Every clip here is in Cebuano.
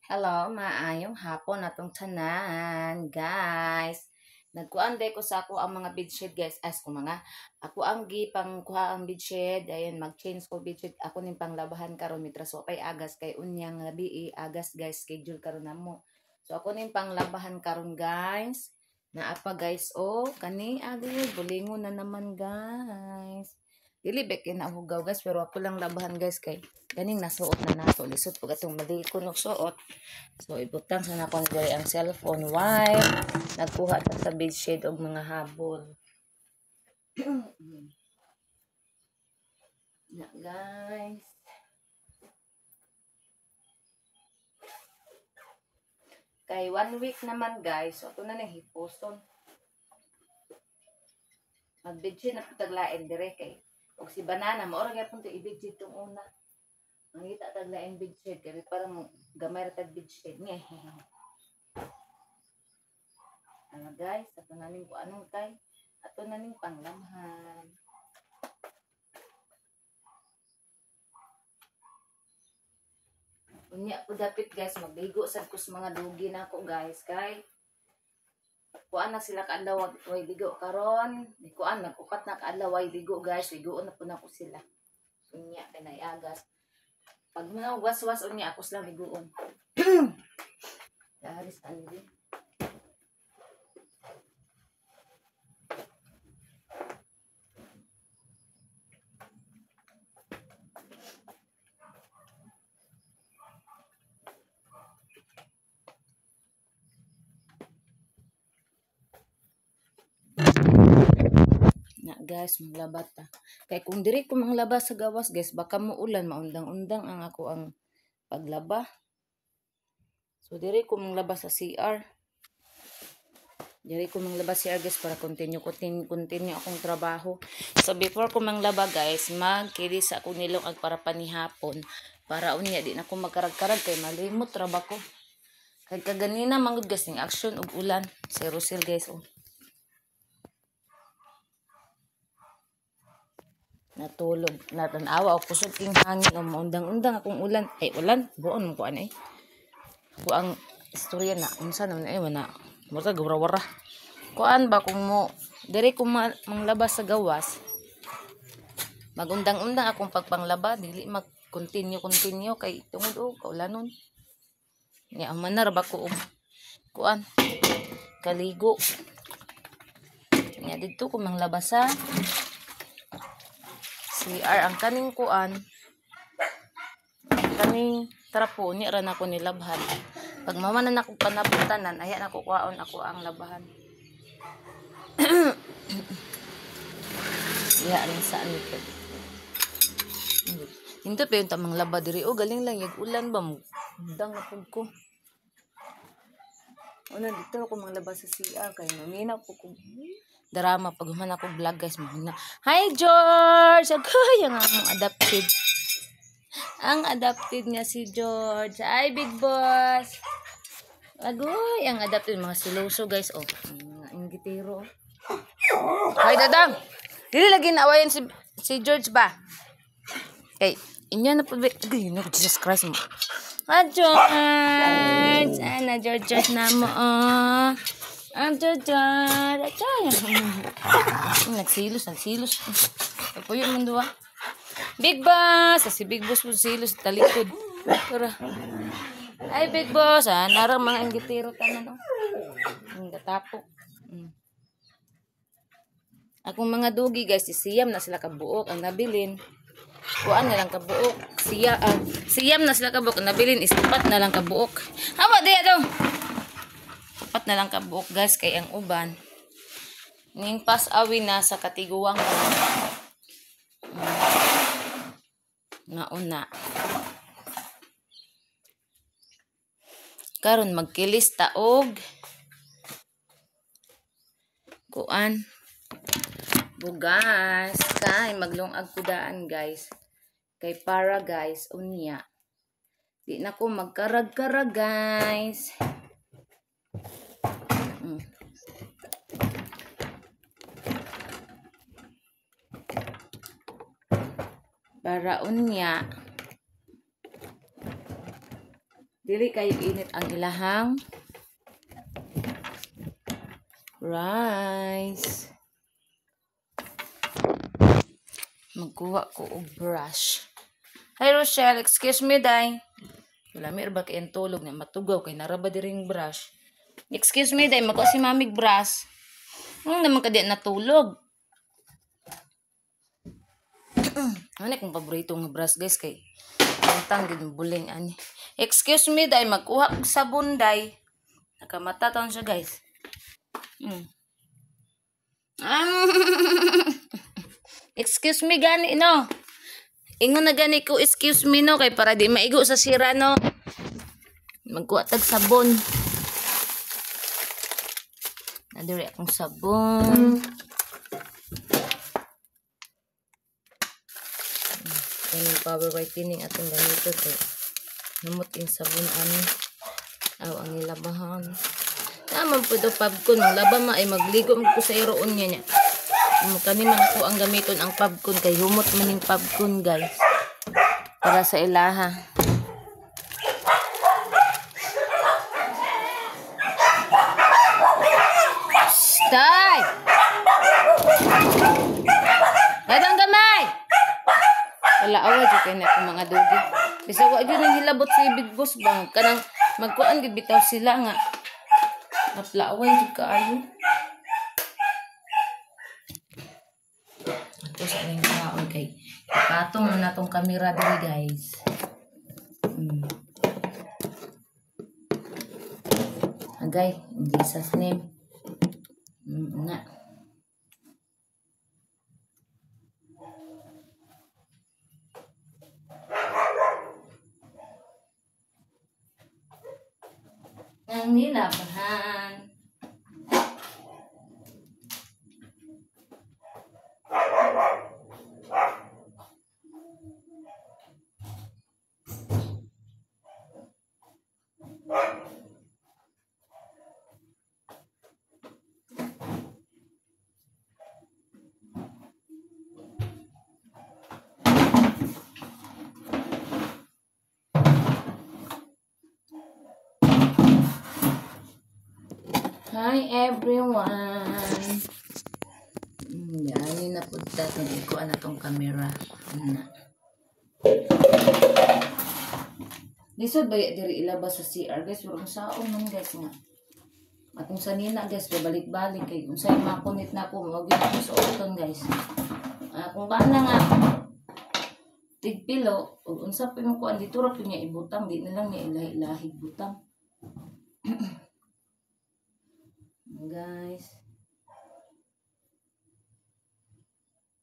Hello, maayong hapon atong tanan, guys. Nagkuan day ko sa ako ang mga bedsheet, guys. As ko mga ako ang gipangkuha ang bedsheet, ayan, mag-change ko bedsheet. Ako ning panglabahan karon mitras wa pay agas kay unyang gabi agas, guys, schedule karon namo. So ako ning panglabahan karon, guys. Naa pa, guys, oh, kani agoy bulingon na naman, guys. Dili ba kay nahugaw, guys, pero ako lang labahan, guys, kay kaning nasuot na nato lisod pag atong maliko no suot. So ibutang sa nako diri ang cellphone while nagkuha ta sa bedsheet og mga habol. Na, guys. Kay 1 week naman, guys, so ato na nang hipuson. Mag-bedsheet na putaglain dire kay og si banana mao ra gyapon to i-bedsheet tong una. Mangita tag lain bedsheet kay parang gamay ra tag bedsheet ni. Ano, guys, ato na ning kuanong kay ato na ning panglamhan. Unya po dapit, guys, magligo sad ko sa mga dugi nako, guys, kay kuan na sila kaadlaw way ligo karon. Di kuan nag-upat na kaadlaw way ligo, guys, ligoon na po nako sila. Unya kay naiagas. Pag mga waswas unya ako sila liguon. Daris andi. Na, guys, manglabat ta. Kay kung diri ko manglaba sa gawas, guys, baka muulan, maundang-undang ang ako ang paglaba. So diri ko manglaba sa CR. Diri ko manglaba sa CR, guys, para continue continue akong trabaho. So before ko manglaba, guys, magkilis ako nilong ag para panihapon para unya di na ko magkarag-karag kay malimot ra ba ko. Kay kaganina mangud, guys, ning action og ulan. Si Rosel, guys, oh. Natulog natanawa og kusog king hangin o maundang-undang akong ulan. Ay ulan, buon mo kuan ay. Ako ang istorya na unsa naman ay wana. Murta gawra-wara. Kuan ba kung mo diri ko manglaba sa gawas. Magundang-undang akong pagpanglaba, dili mag continue continue kay tungod og kaulanon. Nya man na ra ba ko og kuan kaligo. Nya didto ko manglaba sa CR ang kaning kuan, kaning trapo ni ra nako nilabhan. Pag mama na nako panabutanan, aya nako kuhaon ako ang labahan. Iya rin sa ano ko. Hinto pa yung tamang laba diri. Oh, galing lang yag ulan ba mo. Dang na pud ko. Una dito ako manglaba sa CR kay mamina po ko drama pag human ako vlog, guys, mahina. Hi George! Agay, ang among adopted. Ang adopted nga si George. Ay, big boss. Agoy, ang adopted mga siloso, guys. Oh, mga inggitero. Hi Dadang. Dili lagi naawayan si George ba? Kay inyo na po. Agay, no, Jesus Christ mo. Ah, George. Ana, George, George na mo. Oh. Ang George, George. Nagsilos, nagsilos. Papuyo man duwa. Big Boss! Si Big Boss po silos, talikod. Tara. Ay, Big Boss. Ah, narang mga inggitero tanan. Oh. Ang gatapo. Akong mga dugi, guys, siyam na sila kabuok. Ang nabilin. Kuan na lang kabuok. Siyam na sila kabuok. Ang nabilin, ispat na lang kabuok. Hawa, diya daw. Apat na lang kabuok, guys, kay ang uban ning pas-awi na sa katiguang nauna. Karon magkilis ta og kuan bugas kay maglungag kudaan, guys, kay para, guys, unya di na ko magkarag-karag, guys. Para unya Dili kayo init ang ilahang rice. Magkuha ko og brush. Hi Rochelle, excuse me day. Wala ba kay tulog na matugaw kay naraba diring brush. Excuse me day, magkuha si mamig brush. Ano naman ka di natulog? Ano kung paborito nga brush guys kay tang gid buling ani. Excuse me day, magkuha og sabon day. Nakamata taon siya guys. Excuse me gani no. Ingon na gani ko excuse me no kay para di maigo sa sira no. Magkuha tag sabon. Nadiri akong sabon. Yung power whitening atong ganito kay namot yung sabon ani. Aw ang nilabahan. Naman po daw popcorn. Laba ma ay magligo mo ko sa iroon niya niya. Kani man ako ang gamiton ang popcorn kay humot man yung popcorn guys. Para sa ilaha. Stay! Dadang gamay! Wala awa jud kay na akong mga dugi. Bisag wa jud nang hilabot si Big Boss bang kanang magkuan gid bitaw sila nga. Naplaaway jud kaayo. Ato sa ning kaon kay ipatong na natong kamera diri guys. Agay, in Jesus name. Na. Ang nilabahan. Hi everyone. Yani na pud ta tong ikuan na tong camera. Na. Lisod ba diri ilabas sa CR guys, pero unsaon man guys nga. Atong sanina guys, balik-balik kay unsay makunit na ako, mao gyud ako suoton guys. Kung bana nga tigpilo ug unsa pa imong kuan dito ra pud niya ibutang, di na lang niya ilahi-ilahi butang. Guys,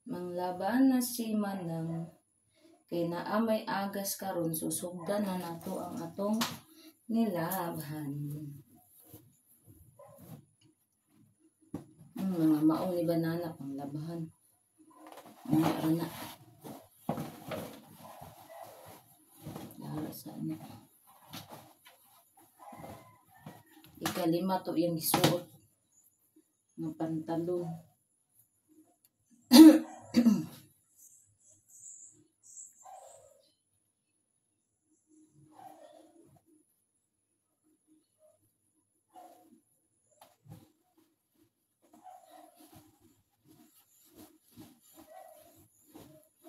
manglaban na si Manang kay naa may agas karon, susugdan na nato ang atong nilabhan. Ang mga maong ni banana pang labahan. Mga na. Dara sa na. Ikalima to yung gisuot ng pantalon.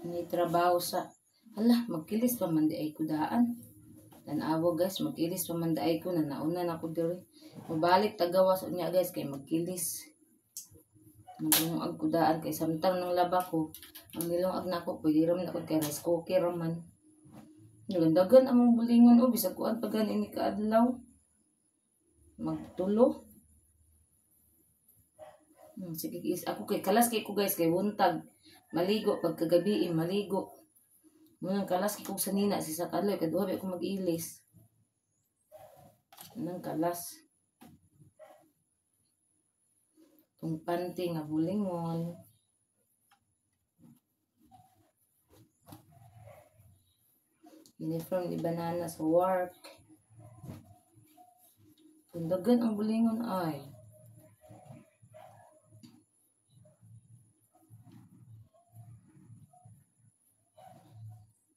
May trabaho sa hala, magkilis pa man di ay kudaan. Tanawa guys, magkilis pa man di ay ko na nauna na ko diri. Mabalik tagawas unya guys kay magkilis. Nagungag kudaan kay samtang ng laba ko, ang nilungag nako pwede ra man ako kay rice cooker ra man. Nagandagan among bulingon o bisag kuan pa gani ni kaadlaw. Magtulo. Sige guys, ako kay kalas kay ko guys kay buntag. Maligo pagkagabi maligo. Munang kalas kay kog sanina si sa kadlaw kay duha ko mag-ilis. Nang kalas. Tung panty nga bulingon. Uniform ni banana sa work. Tundagan ang bulingon ay.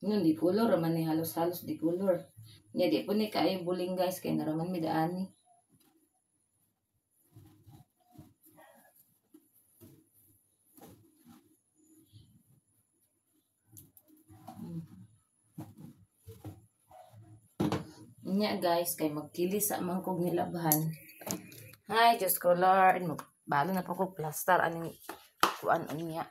Ngayon, di color. Raman ni halos-halos di color. Nya di po ni kaayo buling guys kay naraman mi daani. Nya guys kay magkili sa mangkog nilabhan. Hi, Diyos ko Lord, magbalo na po ko plaster aning kuan unya.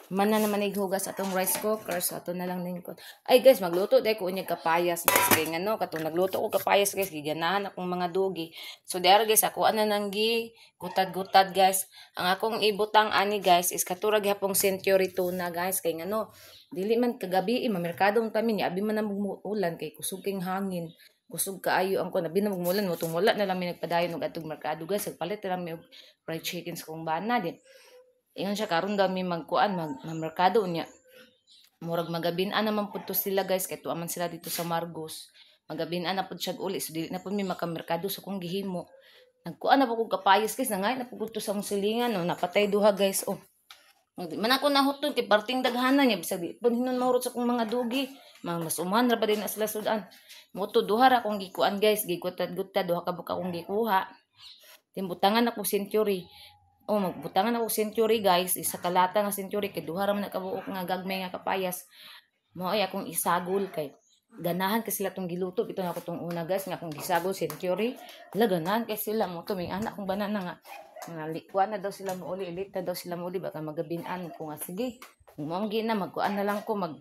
Man na naman ighugas atong rice cooker, so ato na lang ning. Ay guys, magluto dai ko unya kapayas guys kay ngano katong nagluto ko kapayas guys, giganahan akong mga dugi. So diara guys, ako ana nang gi gutad-gutad guys. Ang akong ibutang ani guys is katura gihapong century tuna guys kay ngano dili man kagabi mamerkado man kami ni abi man ang ulan kay kusog king hangin. Kusog kaayo ang kuan abi na magmulan mo tumula na lang mi nagpadayon og atong merkado guys. Nagpalit na lang mi og fried chicken sa kong bana din. Ingon siya karon daw mi magkuan magmerkado niya. Murag magabin-an naman pud to sila guys kay tuwa man sila dito sa Margos. Magabin-an na pud siya uli so dili na pud mi makamerkado so kung gihimo. Nagkuan na pud kog kapayas guys, nangay na pud to sa mong silingan no, napatay duha guys oh. Di man ako nahuton kay parting daghanan niya bisag di pud hinon mahurot sa kong mga dugi. Mga mas umhan ra ba din na sila sudan. Moto duha ra akong gikuan guys, gigutad-gutad duha ka buka akong gikuha. Timbutangan ako century. Oh, magbutangan ako century guys, isa ka lata nga century kay duha ra man nakabuok nga gagmay nga kapayas. Mao ay akong isagol kay ganahan kay sila tong giluto bitaw nako tong una guys nga akong gisagol century. Hala ganahan kay sila mo to may anak kong banana nga nga likuan na daw sila mouli, ilit na daw sila mouli baka magabin-an ko nga sige. Mao na magkuan na lang ko mag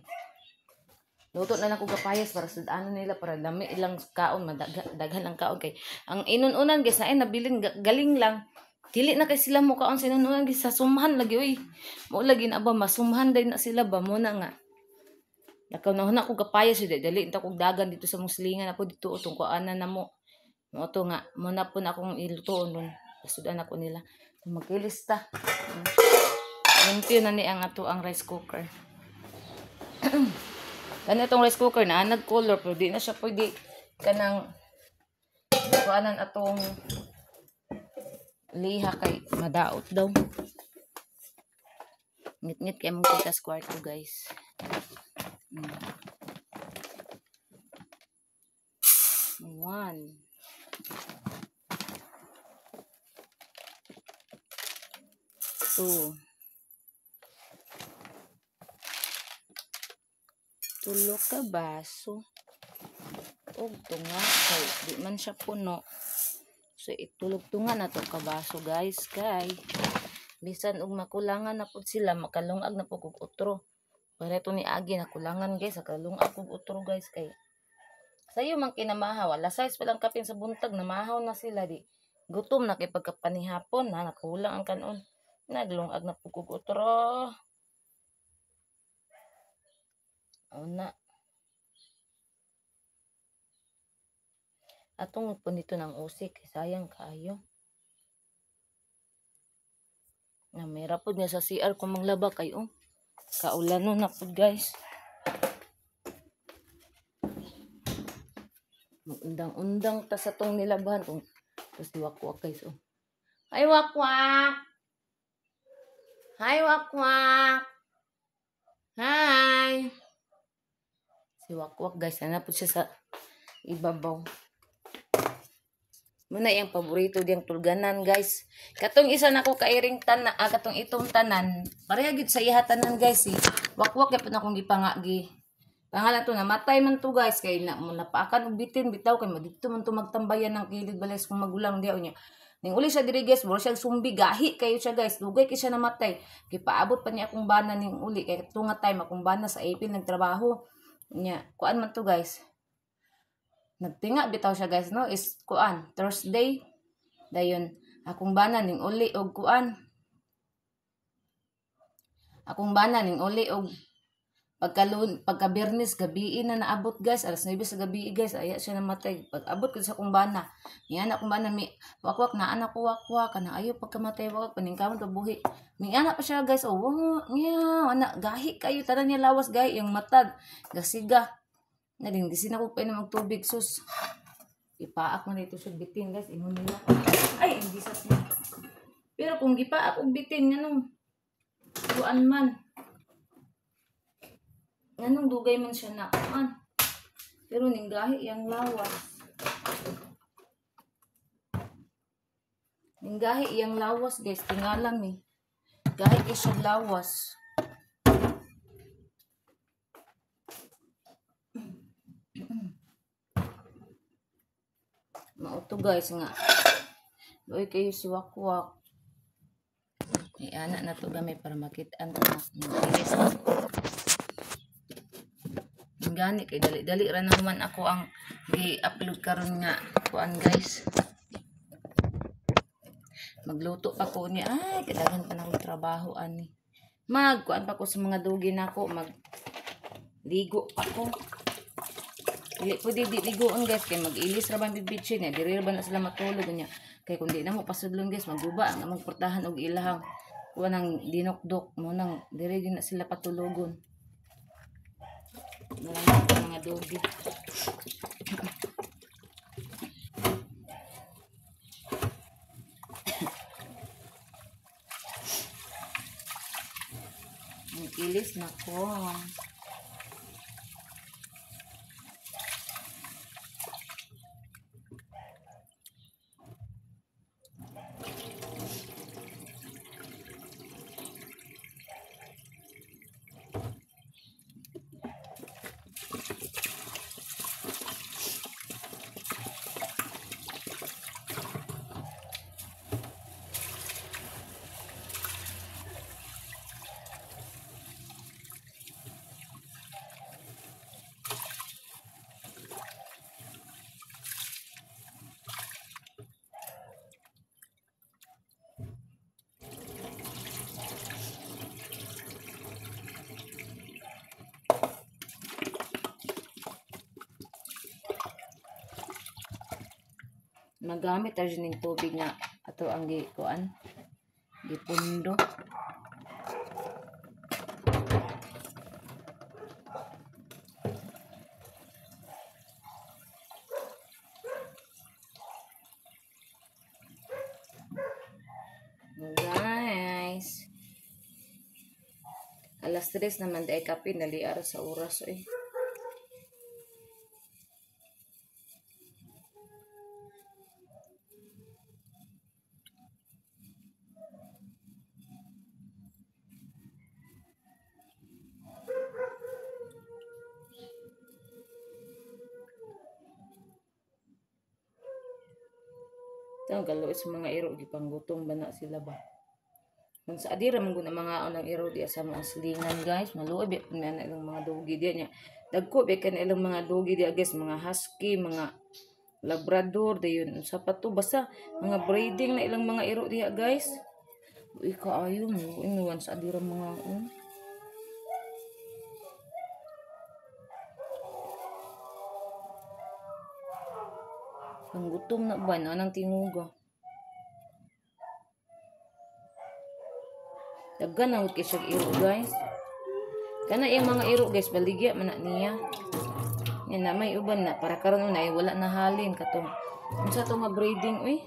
luto na lang ko kapayas para sud-anon nila para lami ilang kaon, madaghan ang kaon kay ang inun-unan guys na ay nabilin galing lang. Dili na kay sila mo kaon sa inununan guys sa sumhan lagi oy. Mo lagi na ba masumhan day na sila ba mo na nga. Nakaw na ko kapayas di dali ta kog dagan dito sa muslingan ako dito utong kuanan na mo. Mo to nga mo na po na akong ilutoon nun. Pasudan ako nila. Magkilis ta. Limpyo na ni ang ato ang rice cooker. Kani atong rice cooker na nag-color pero di na siya pwede kanang kuanan atong liha kay madaot daw. Ngit-ngit kay mong tikas kwarto guys. One. Two. Tulo ka baso. Og tunga kay di man siya puno. So itulog tunga na to kabaso guys kay bisan og makulangan na pud sila makalungag na pud og otro. Para to ni agi nakulangan guys, nakalungag og otro guys kay sayo man kinamahaw, alas 6 pa lang kapin sa buntag namahaw na sila di. Gutom na kay pagkapanihapon na nakulang ang kanon. Naglungag na pud og otro. Una. Atong po nito ng usik, sayang kaayo. Na mera pod nga sa CR kung manglaba kayo. Kaulano na pod guys. Undang-undang ta sa tong nilabahan kung tapos wakwak guys oh. Hi wakwak. Hi wakwak. Hi. Si wakwak guys, ana pod siya sa ibabaw. Muna iyang paborito diyang tulganan guys. Katong isa nako kairing tanan, katong itong tanan, pareha gyud sa iha tanan guys si. Wakwak gyud akong gipangagi. Pangalan to namatay man to guys kay na napaakan og bitin bitaw kay madidto man to magtambayan ng kilid balay kung magulang diha unya. Ning uli siya diri guys, mura siya sumbi gahi kayo siya guys. Dugay kay siya namatay. Gipaabot pa niya akong bana ning uli kay tunga time akong bana sa April nagtrabaho. Nya, kuan man to guys. Nagtinga bitaw siya guys no is kuan Thursday dayon akong bana ning uli og kuan akong bana ning uli og pagka Biyernes gabi na naabot guys alas 9 sa gabi guys aya siya namatay pag abot ko sa akong bana niya na akong bana mi wakwak na anak ko wakwak kana ayo pagkamatay wakwak paningkamot pabuhi mi anak pa siya guys oh niya ana gahi kayo tanan niya lawas gahi yung matag gasiga. Naling di sina ko pa na magtubig sus. Ipaak man dito sa bitin guys ingon nila. Ay hindi sa niya. Pero kung gipaak og bitin nganong kuan man. Nganong dugay man siya na kuan. Pero ninggahi yang lawas. Ninggahi iyang lawas guys, tingalang ni. Gahi kay siya lawas. Mauto guys nga. Luoy kayo si Wakwak. Ay ana na to gamay para makit-an to na. Gani kay dali-dali ra naman ako ang gi-upload karon nga kuan guys. Magluto pa ko niya. Ay, kailangan pa na akong trabaho ani. Magkuan pa ko sa mga dugi nako, magligo pa ko. Dili pwede di ligoon guys kay mag-ilis ra ba ang bibitsin niya, diri ra ba na sila matulog niya. Kay kung di na mo pasudlon guys, maguba ang among portahan og ilahang kuan ang dinokdok mo nang diri gyud na sila patulogon. Mga mga dugi. Ilis na ko. Magamit tayo ning tubig nga ato ang gikuan gipundo. Guys, 3:00 naman dai kape naliar sa oras eh. Ito, galo sa mga iro, gipanggutom ba na sila ba? Kung sa adira, mangguna mga ang iro diya sa mga silingan, guys. Maluoy, biya na ilang mga dugi diya niya. Dagko, biya ka na ilang mga dugi diya, guys. Mga husky, mga labrador, dayon. Sa pato, basta, mga breeding na ilang mga iro diya, guys. Uy, kaayo, maluoy, sa adira mga on. Ang gutom na ba? Anong tinguga? Daghan ang kisag iro, guys. Kana yung mga iro, guys, baligya man na niya. Yan na, may uban na. Para karon na, wala na halin. Katong, unsa to nga breeding, uy?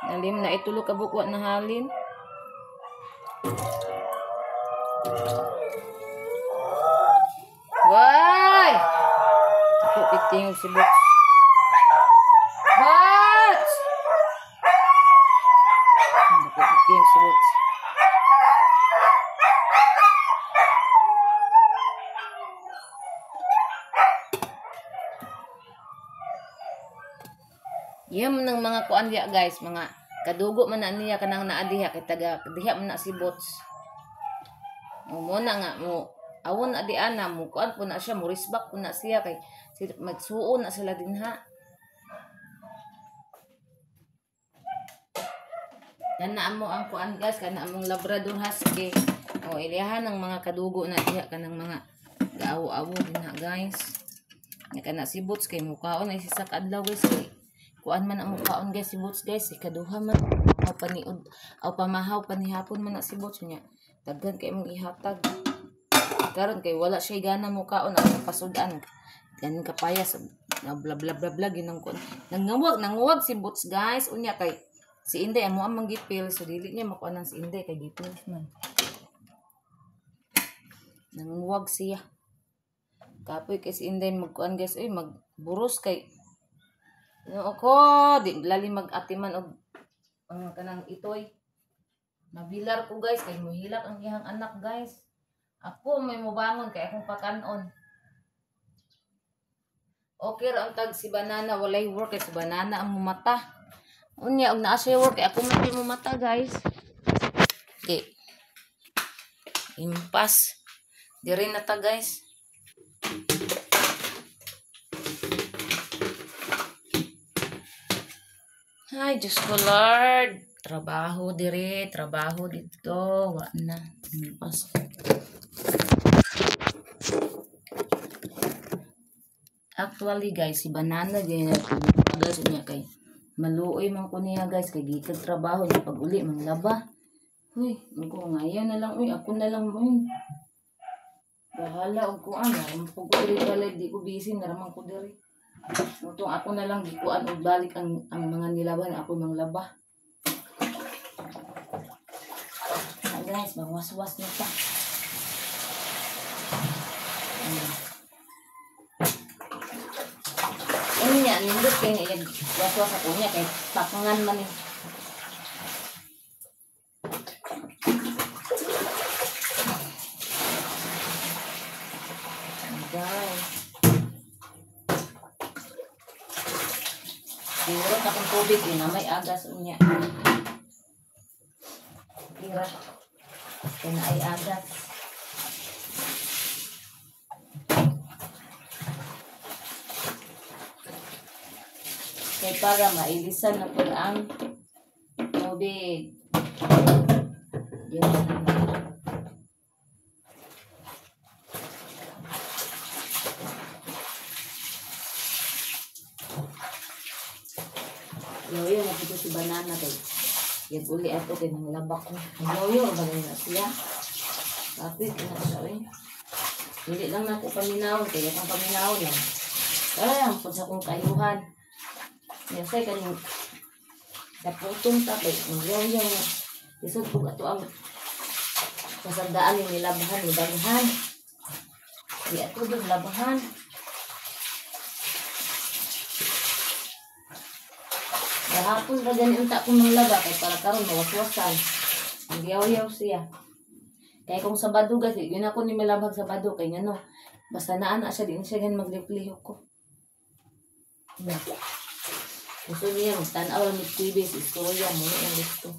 Nalim na, itulo ka bukwa na halin. Why? Ako, titingog si Box. Bots! Ako, titingog si Bots. Yan ng mga kuan diya guys, mga kadugo man na niya kanang naa diha kay taga diha man na si Bots. O mo na nga mo awon na di ana mo kuan po na siya, mo risbak po na siya kay magsuon na sila dinha. Kana mo ang kuan guys, kana among Labrador Husky. O ilihan ang mga kadugo na diha kanang mga gaawo-awo dinha guys. Nya kana si Bots kay mukaon ay si sa kadlaw guys kay kuan man ang mukaon guys si Bots guys, si kaduha man aw paniud aw pamahaw panihapon man na si Bots nya. Daghan kay imong ihatag. Karon kay wala siya gana mukaon ang pasud-an. Ganin kapayas bla bla bla bla ginang kuan. Nanguwag si Bots guys unya kay si Inday amo ang manggipil so dili niya makuanan si Inday kay gipil man. Nanguwag siya. Kapoy kay si Inday magkuan guys, uy magburos kay no ako di lali mag-atiman og ang kanang itoy. Mabilar ko guys kay muhilak ang iyang anak guys. Ako may mubangon kay akong pakanon. Okay ra ang tag si Banana, walay work kay si Banana ang mumata. Unya og naa siya work kay ako may mumata guys. Di. Impas. Diri na ta guys. Ay, Diyos ko Lord. Trabaho dire, trabaho dito. Wa na. Impas. Actually guys, si Banana din guys niya kay maluoy man ko niya guys kay gikan trabaho niya pag uli manglaba. Uy, ko ngayon na lang uy, ako na lang uy. Bahala og kuan, naman ko diri balay, di ko busy naraman ko diri. Mutong ako na lang gikuan og balik ang mga nilaban ako manglaba. Na guys, mangwaswas na ta. Unya nindot kay niya waswas ako niya kay pakangan man ni. Guys. Siguro akong tubig eh, na may agas unya. Tira. Kaya na ay agas. Kaya para mailisan na po ang tubig. Yan. Yoyo na dito si Banana kay. Yan uli ato kay manglaba ko. Yoyo ba na siya? Kapit na siya eh. Dili lang na ako paminawon kay akong paminawon lang. Ay, ang pud sa akong kayuhan. Yan say kaning naputong ta kay yoyo na. Lisod pug ato ang pasandaan ni nilabhan ni daghan. Di ato dog labahan. Gahapon ra gani unta ko manglaba kay para karon mawaswasan. Nagyaw-yaw siya. Kay kung Sabado guys, yun ako ni malabhag Sabado kay ngano. Basta naa na siya din siya gan maglihok ko. Gusto niya magtan-aw ra mig TV sa istorya mo ang gusto.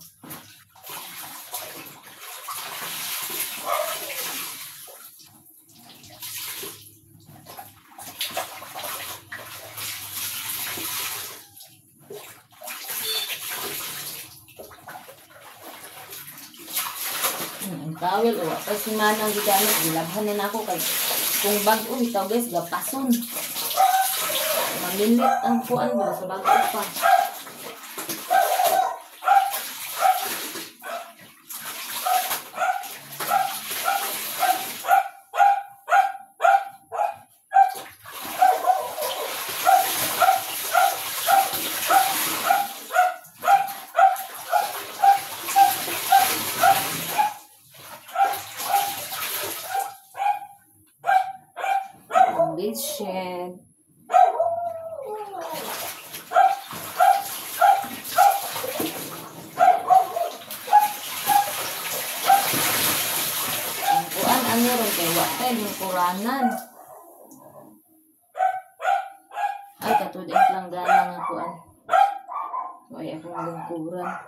Ang tawel o pa si Manang gigamit gilabhan na nako kay kung bag-o bitaw guys gapason. Mamilit ang kuan mo sa bag-o pa. Bedshed. Ang kuan ang meron kay wa tay lingkuranan. Ay katud ang planggana nga kuan. Ay akong lingkuran.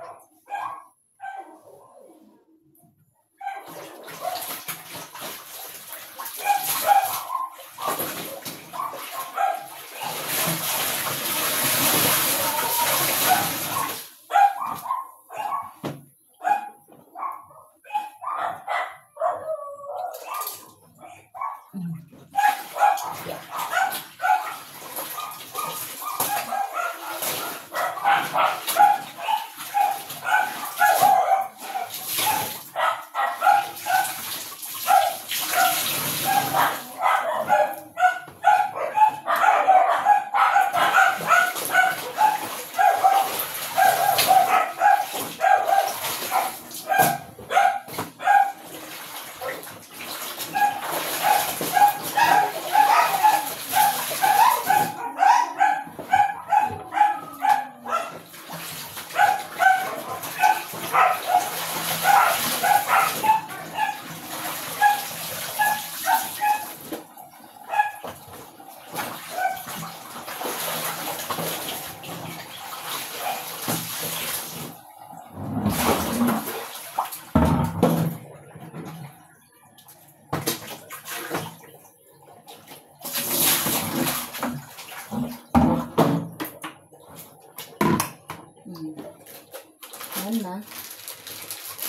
na.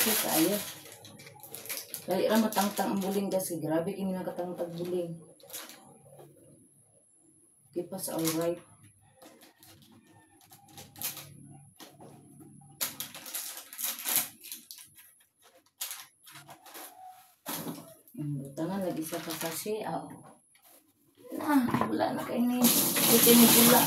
Okay, kaayo. Dali ra matangtang ang buling kasi grabe kini nakatangtag buling. Okay pa sa alright. Butangan lagi sa kasashe. Ah, na, wala na kayo ni. Ito ni pula.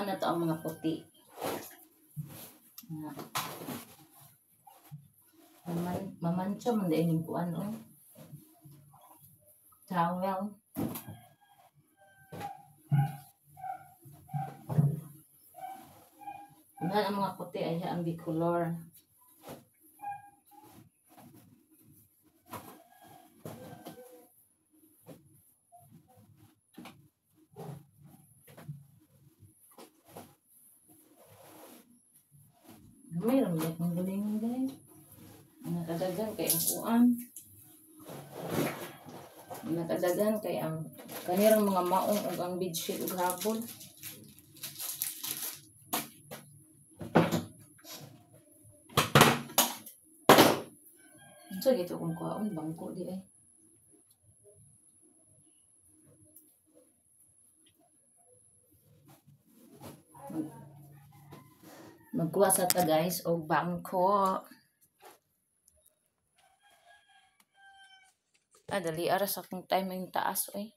Na to ang mga puti. Na. Mamantsa man dahil yung kuan, oh. Towel. Unahan ang mga puti ay ang bicolor. Mayroon ba akong galingan, guys? Nakadagan kay ang kuan. Nakadagan kay ang kanirang mga maong ug ang bedsheet ug habol. Unsa gito kung kuhaon bangko di ay. Magkuha sa ta guys og bangko. Ah, dali aras akong time ang taas oy.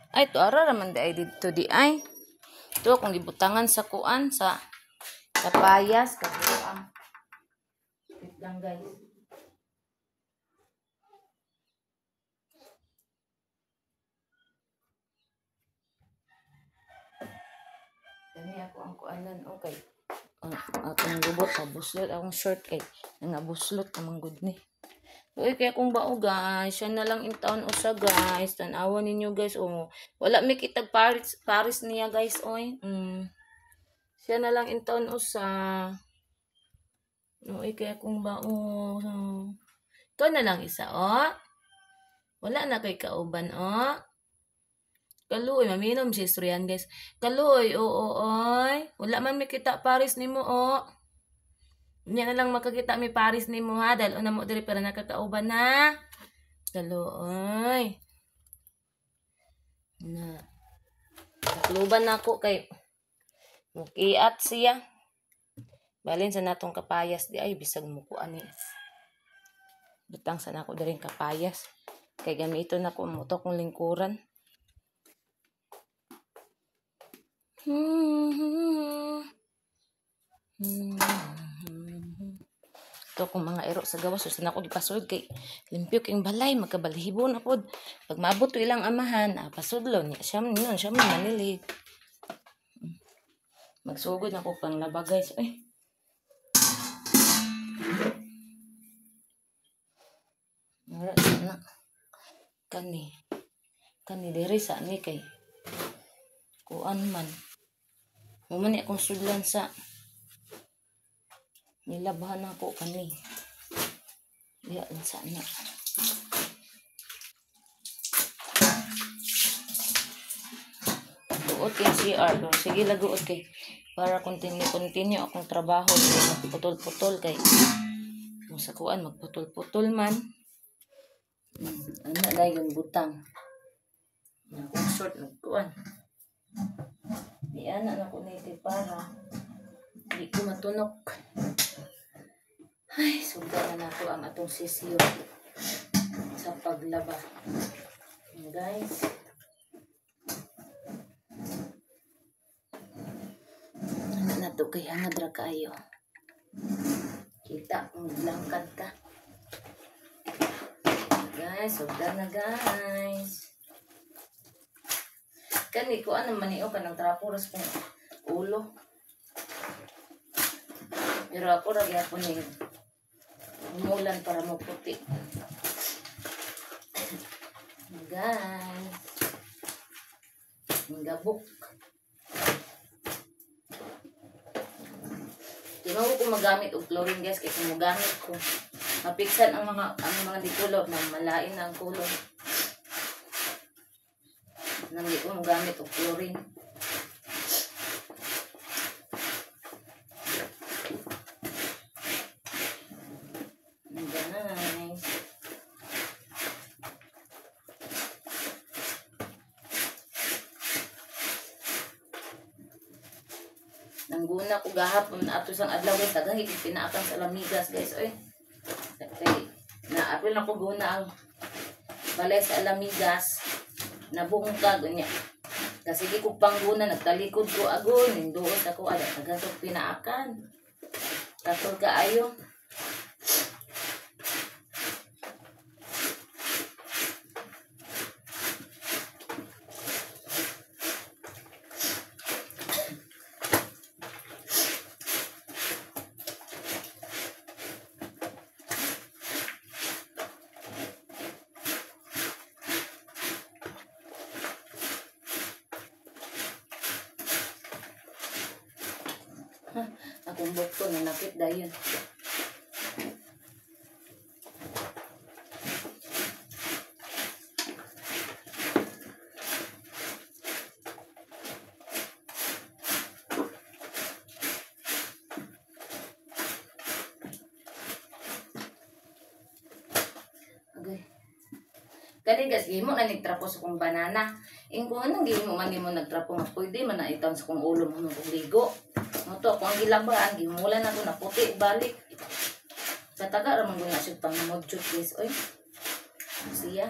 Ay, to ara raman di ay didto di ay. Ito akong gibutangan sa kuan sa kapayas kabuang. Wait lang guys. Kani ako ang kuanan, okay. Ang akong gubot, buslot akong shirt kay nangabuslot naman gud ni. Uy, kaya kung bao guys, siya na lang in town usa guys. Tan-awa ninyo guys, oh. Wala mi kitag Paris niya guys, oy. Siya na lang in town usa. Uy, kaya kung bao. Ikaw na lang isa, oh. Wala na kay kauban, oh. Kaluoy, maminom si istoryahan guys. Kaluoy, oo, oy. Wala man mi kita Paris nimo, oh. Nya na lang makakita mi Paris nimo ha. Dahil una mo diri pero nakakauban na. Kaluoy. Na. Takluban na ako kay mukiat siya. Balin sa natong kapayas di ay bisag mo ko ani. Butang sa nako diri kapayas. Kay gamiton nako mo to kong lingkuran. Ito akong mga ero sa gawas. So, ako gipasod kay limpyo kayong balay. Magkabalhibo na pod. Pag maabot to ilang amahan, pasudlo niya. Siya man yun. Siya man manilig. Magsugod na ko pang laba guys. Ay. Wala sana. Kani. Kani diri sa ni kay kuan man. Mumani akong sudlan sa nilabahan ako kani. Diya lang sana. Buot kay CR. Pero sige laguot kay para continue akong trabaho. Magputol-putol kay kung sa kuan magputol-putol man. Ano na yung butang. Akong short nagkuan. Di ana na ko niti para di ko matunok. Ay, sugdan na nako ang atong sisiyo sa paglaba. Guys. Ano na to kay hangad ra kaayo. Kita kung langkad ta. Guys, sugdan na guys. Kani ko ano man niyo kanang trapo ras kong ulo. Pero ako ra gyapon ning umulan para mo puti. Guys, gabok. Di mo ko magamit og chlorine guys kay kung mogamit ko mapiksan ang mga di kulor na malain na ang kulor. Nang di ko magamit og chlorine. Guys. Nangguna ko gahapon ato sang adlaw guys, daghang pinaakan sa lamigas guys oy. Kay naapil na ko guna ang balay sa lamigas, nabungkag unya. Kasi di ko pangguna, nagtalikod ko agon, ninduot ako ada daghang ko pinaakan. Katol kaayo. Akong bukto na nakit dayon. Okay. Kani guys, gihimo na nagtrapo sa kong banana. Ingko anong gihimo man nimo nagtrapo nga pwede man na itaon sa kong ulo mo kong ligo. Moto ako ang gilabahan, gimulan ako na puti balik. Sa taga ra man guna siya pang modjot guys oy. Siya.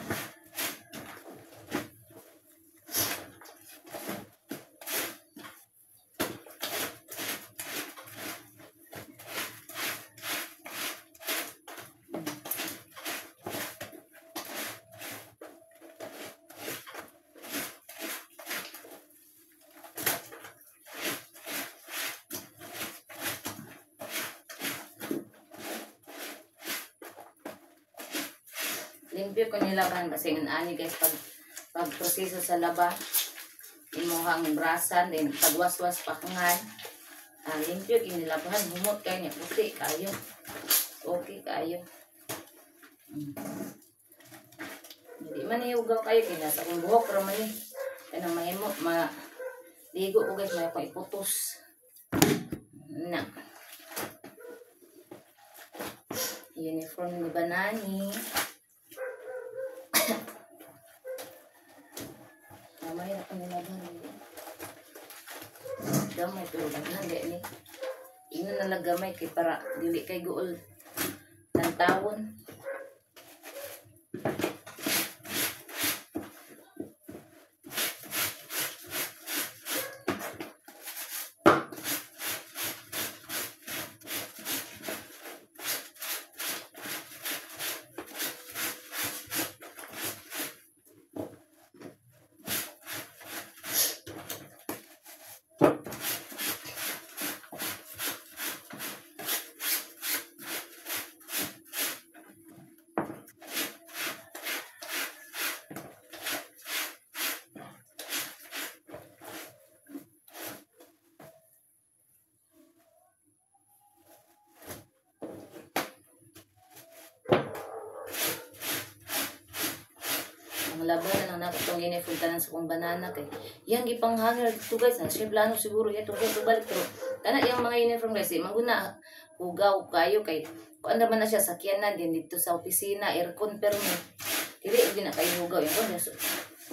Limpyo ko nilaban kasi ng ani guys pag proseso sa laba imuhang brasan then pagwaswas pakungan limpyo inilabahan humot kay niya puti kayo okay kayo. Hindi man hiugaw kayo kay nasa akong buhok ra man ni kanang mahimo ma ligo ko guys may akong iputos na uniform ni Banani. Mamaya na kami laban. Gamay pero daghan di ni. Ingnon na lang gamay kay para dili kay guol tantawon. Laban na lang nako itong uniform tanan sa kong banana kay yang gipanghanger dito guys na siya plano siguro ya itong balik pero kana yang mga uniform guys eh, mangguna hugaw kayo kay kuan naman na siya sakyanan din dito sa opisina aircon pero ni dili gyud na kayo hugaw yung kuan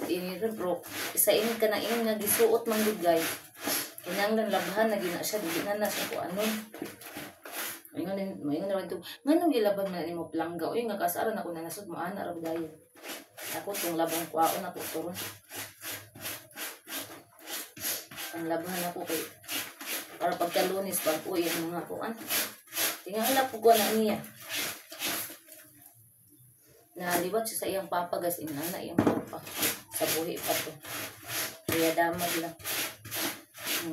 uniform pro isa ini kana ini nga gisuot man gud guys kinahanglan labhan na gyud na siya dili na na siya kuanon. Maingon na rin ito nganong gilaban man nimo plangga uy nga kasaran ako na nasud mo ana ra dayon. Ako itong labang kwaon ako ito ron. Ang labahan ako kay para pagkalunis pag uwi ang mga kuan. Tingala po ko na niya. Naliwat siya sa iyang papa guys. Inana iyang papa. Sa buhi pa to. Kaya damag lang.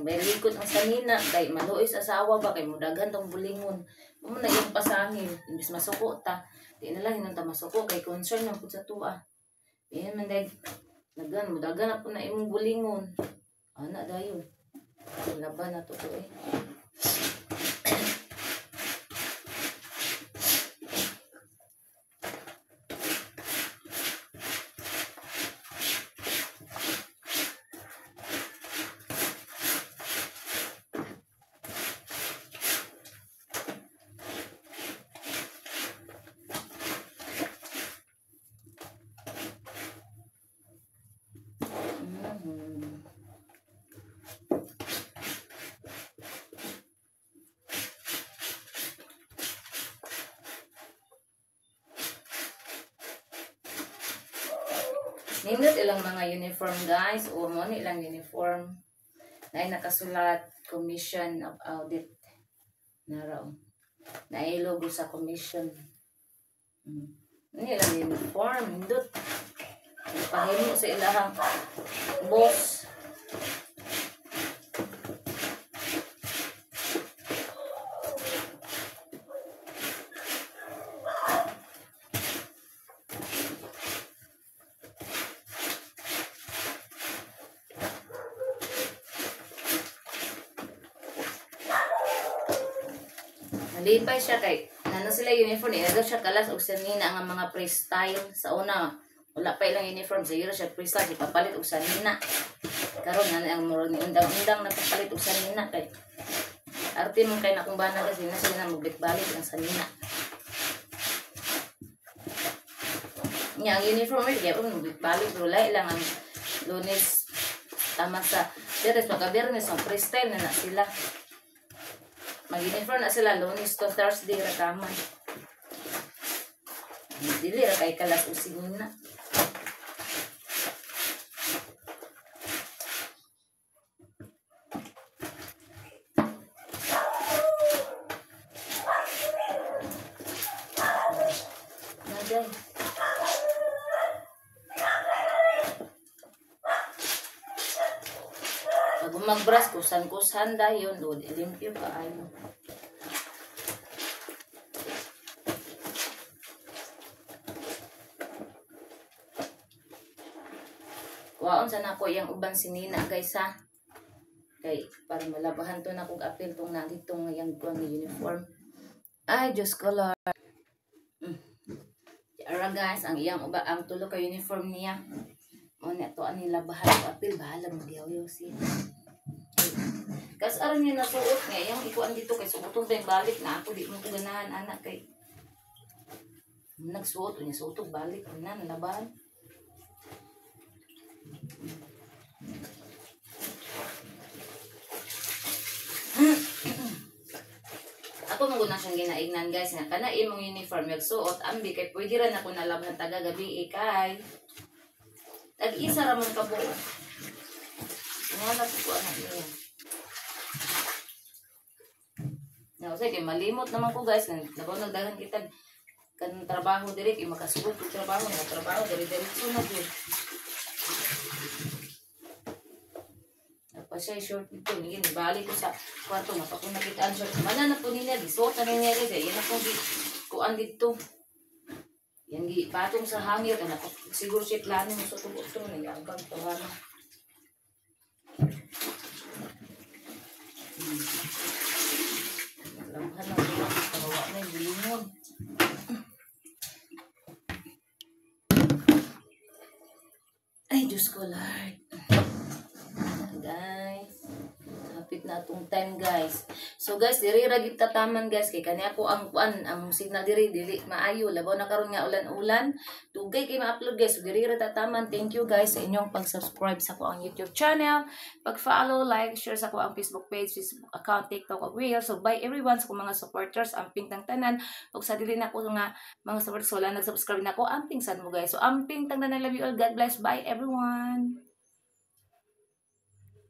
May likod ang sanina kay maluoy sa asawa ba kay mudaghan tong bulingon. Mo na iyang pasangil imbis masuko ta. Di na lang hinunta masuko kay concern man pud sa tuwa. Iyan man dag daghan mudaghan na po na imong bulingon. Ana dayon. Laban na to eh. Nindot ilang mga uniform guys, o mo ni ilang uniform na nakasulat Commission of Audit naraw. Naay logo sa commission. Ni ilang uniform nindot. Pahimo sa ilahang boss. Nalipay siya kay nano sila uniform eh daw siya kalas og sanina ang mga freestyle sa una wala pa ilang uniform siguro siya freestyle ipapalit og sanina karon na ang murag ni undang-undang napapalit og sanina kay arte man kay nakong bana kasi na sila magbalik-balik ang sanina nya ang uniform eh gyapon magbalik-balik pero lahi lang ang Lunes tama sa Biyernes pagka Biyernes ang freestyle na na sila. Mag-uniform na sila Lunes to Thursday ra taman. Dili ra kay kalas og sinina. Naday. Pag magbras, kusan-kusan dayon, do limpyo kaayo. Waon sa nako iyang uban si Nina guys ha. Kay para malabahan to na kog apil tong nanditong iyang kuang uniform. Ay Diyos ko Lord. Ara guys, ang iyang uba ang tulo ka uniform niya. Mo na to ani labahan ko apil bahala magyaw-yaw siya. Kas aron niya nasuot nga iyang ikuan dito kay suoton pa yung balik na ako di mo ko ganahan anak kay nagsuot niya suot og balik na nalabahan. Ako mo na siyang ginaignan guys nga kana imong uniform magsuot ambi kay pwede ra nako nalabhan taga gabi kay tag-isa ra man ka buok. Wala ko anak niya. Now, say kay malimot naman ko guys, labaw nagdagan kita kan trabaho diri kay makasugod og trabaho, nga trabaho diri diretso na gyud. Tapos siya short dito, ngin balik ko sa kwarto nga pa ko nakita ang short. Mana na po niya gisuot na niya guys, yan akong gi kuan didto. Yan gi patong sa hangir kana siguro siya plano mo sa tubo-tubo na yabang tawana. Lamhan na tawa na gilingon. Ay Diyos ko Lord. Guys, hapit na atong time guys. So guys, diri ra gyud tataman guys kay kani ako ang kuan ang signal diri dili maayo labaw na karon nga ulan-ulan. Dugay kay ma-upload guys. So diri ra tataman. Thank you guys sa inyong pag-subscribe sa ko ang YouTube channel, pag-follow, like, share sa ko ang Facebook page, Facebook account, TikTok ug Reel. So bye everyone sa akong mga supporters, amping tang tanan ug sa dili nako nga mga supporters wala nag-subscribe nako, amping sad mo guys. So amping tang tanan, love you all. God bless. Bye everyone.